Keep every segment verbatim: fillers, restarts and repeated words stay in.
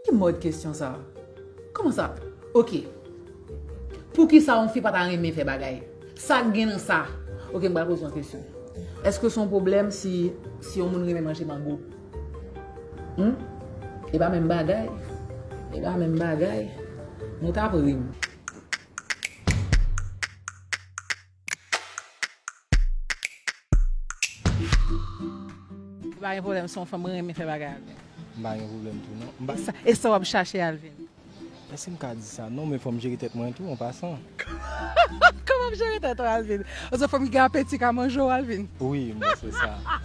Ki mòd kesyon sa? Kòman sa? Oke. Poukisa yon fi pa ta renmen fè bagay? Sa k gen nan sa? Oke, m pral poze yon kesyon. Èske se yon pwoblèm si, si yon moun renmen manje mango? Hmm? E pa menm bagay. E pa menm bagay. Nou t ap ri m. Pa gen pwoblèm, se yon fanm mwen renmen fè bagay avè l. M pa gen pwoblèm tou, non. M pa... E sa, e sa w ap chache, Alvin? Èske m ka di sa? Non, men fò m jere tèt mwen tou, an pasan. Kòman w ap jere tèt ou, Alvin? Ou se fanm ki gen apeti ka manje w, Alvin? Wi, m panse sa.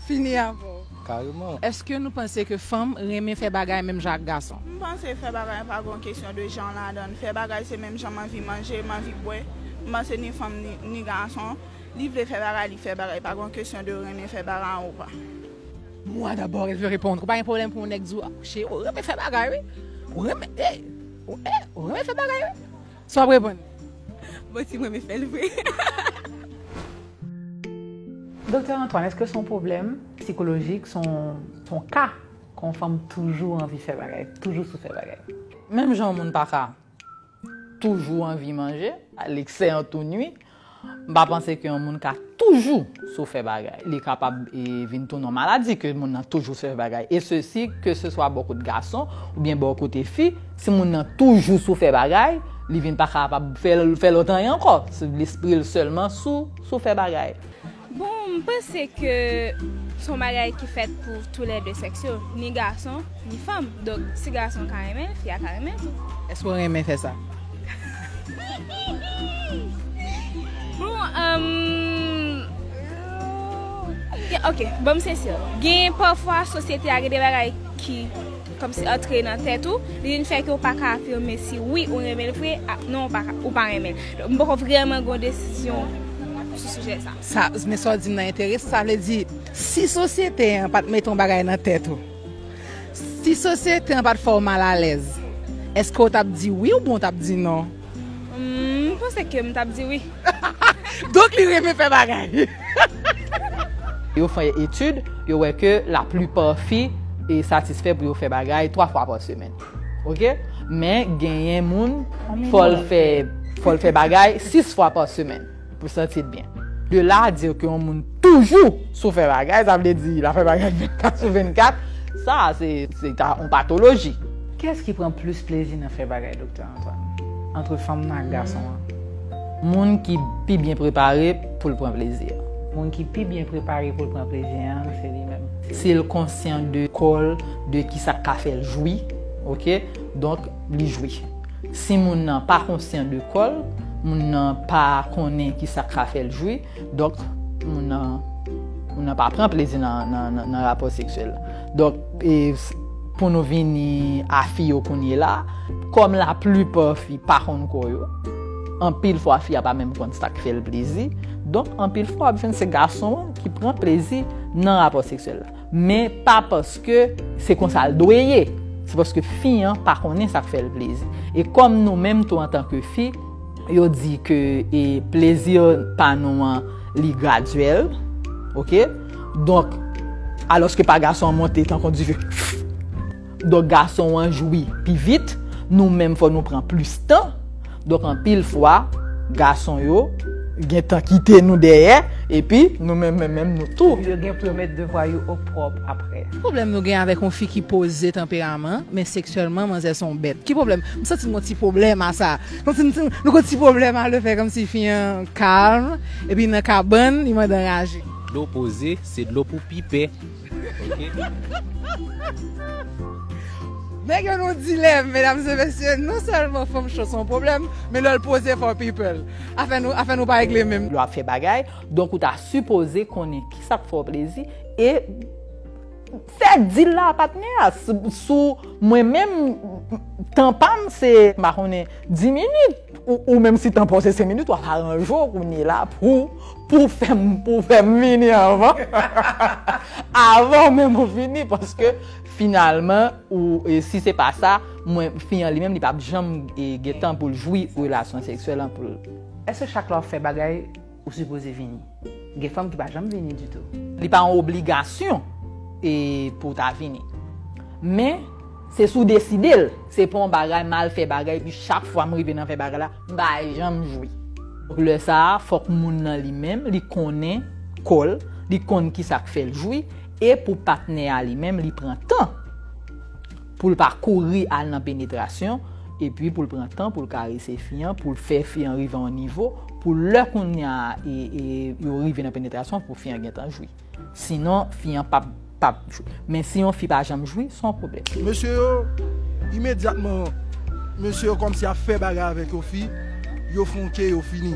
Fini avè w. Kareman. Èske nou panse ke fanm renmen fè bagay menm jan ak gason? M panse fè bagay pa gon kesyon de jan ladan l. Fè bagay se menm jan m anvi manje, m anvi bwè. M panse ni fanm ni, ni gason, li vle fè bagay, li fè bagay. Pa gon kesyon de renmen fè bagay ou pa. Moi d'abord, elle veut répondre. Ou pa gen pwoblèm pou yon nèg di w, "Ah, cheri, ou renmen fè bagay, wi. Ou renmen, eh, ou, eh, ou renmen fè bagay, wi." Sa w ap reponn? Bon, si mwen renmen fè l vre. Doktè Antoine, èske se yon pwoblèm sikolojik, se yon, se yon ka, ke yon fanm toujou anvi fè bagay, toujou sou fè bagay? Menm jan yon moun pa ka toujou anvi manje, l'excès en tout nuit, m pa panse ke yon moun ka toujou sou fè bagay. Li kapab, e, vin tounen yon maladi ke moun nan toujou sou fè bagay. E sesi, ke se swa bò kote gason oubyen bò kote fi, si moun nan toujou sou fè bagay, li vin pa kapab fè, fè lòt anyen ankò. Se lespri l sèlman sou, sou fè bagay. Bon, m panse ke se yon bagay ki fèt pou toulède sèks yo, ni gason, ni fanm. Donk, si gason ka renmen l, fi a ka renmen l tou. Èske w renmen fè sa? Bon, um, ok, ban m sensè. Gen pafwa sosyete a gen de bagay ki kòmsi antre nan tèt ou, li vin fè ke w pa ka afime si wi ou renmen l vre, a, non, ou pa ka, ou pa renmen l. Donk, m poko vrèman gen yon desizyon sou sijè sa. Sa, men sa w di m nan enteresan, sa vle di, si sosyete an pa t mete yon bagay nan tèt ou, si sosyete an pa t fè w malalèz, èske w t ap di wi oubyen w t ap di non? Hmm, m panse ke m t ap di wi. Donk, li renmen fè bagay. Yo fè etid, yo wè ke laplipa fi e satisfè pou yo fè bagay twa fwa pa semèn. Oke? Men genyen moun, fò l fè, fò l fè bagay sis fwa pa semèn pou santi l byen. De la a dire ke yon moun toujou sou fè bagay, sa vle di l ap fè bagay vennkat sou vennkat, sa se, se ta, yon patoloji. Kiyès ki pran plis plezi nan fè bagay, Doktè Antoine, ant fanm nan ak gason an? Moun ki pi byen prepare pou l pran plezi a. Moun ki pi byen prepare pou l pran plezi an, se li menm. Si l konsyan de kò l, de kisa k ka fè l jwi, oke? Donk, li jwi. Si moun nan pa konsyan de kò l, moun nan pa konnen kisa k ka fè l jwi, donk, moun nan, moun nan pa pran plezi nan, nan, nan, nan rapò seksyèl la. Donk, e, s-, pou nou vini a fi yo kounye la, kòm laplipa fi pa konn kò yo, anpil fwa fi a pa menm konn sa k fè l plezi. Donk, anpil fwa w ap jwenn se gason an ki pran plezi nan rapò seksyèl la. Men pa paske se konsa l dwe ye. Se paske fi an pa konnen sa k fè l plezi. E kòm nou menm tou antanke fi, yo di ke, e, plezi pa nou an, li gradyèl, oke? Donk, alòske pa gason an monte tankou dife. Donk, gason an jwi pi vit, nou menm fò nou pran plis tan. Donk, anpil fwa, gason yo gentan kite nou dèyè, epi nou menm, menm, menm nou tou. Yo gen pou yo met devwa yo opwòp apre. Ki pwoblèm nou gen avèk yon fi ki poze tanperaman, men seksyèlman, manzè se yon bèt? Ki pwoblèm? M santi m gon ti pwoblèm a sa. Kòmsi m, nou gon ti pwoblèm a lefè kòmsi fi an kalm, epi nan kabann, li mande anraje. Dlo poze, se dlo pou pipè. Oke. Nèg yo nan yon dilèm, medam e mesye, non sèlman fanm cho se yon pwoblèm, men lè l poze fò w pipè l. Afè nou, afè nou pa regle menm. Lè w ap fè bagay, donk ou ta sipoze konnen kisa k fè w plezi, e fè dil la a patnè a. Sou, sou mwen menm, tan pa m se, m pa konnen, dis minit. Ou, ou menm si tan pa w se senk minit, w ap aranje w kounye la pou, pou fè m, pou fè m vini anvan. Avan menm ou vini, paske finalman, ou, e, si se pa sa, mwen, fi an li menm, li p ap janm, e, gen tan pou l jwi relasyon seksyèl an pou l. Èske chak lè w ap fè bagay, ou sipoze vini? Gen fanm ki pa janm vini ditou. Li pa yon obligasyon, e, pou w ta vini. Men, Se si w deside l. Se pa yon bagay m al fè bagay, epi chak fwa m rive nan fè bagay la, m pa janm jwi. Donk, lè sa a, fòk moun nan li menm, li konnen kò l, li konn ki sa k fè l jwi, e pou patnè a li menm, li pran tan pou l pa kouri al nan penetrasyon, epi pou l pran tan pou l karese fi an, pou l fè fi an rive a yon nivo, pou lè kounye a, e, e, yo rive nan penetrasyon, pou fi an gentan jwi. Sinon, fi an p ap, p ap jwi. Men si yon fi pa janm jwi, se yon pwoblèm. Mesye yo, imedyatman, mesye yo kòmsi ap fè bagay avèk yon fi, yo fè yon ke yo fini.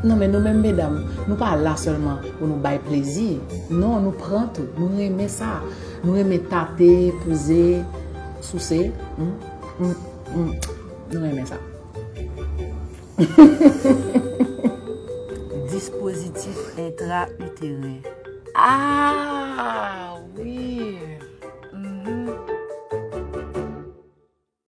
Non, men nou menm medam, nou pa la sèlman pou nou bay plezi. Non, nou pran tou, nou renmen sa. Nou renmen tate, pouze, souse. Hmm, hmm, hmm. Nou renmen sa. Dispozitif entra-iteren. Ah!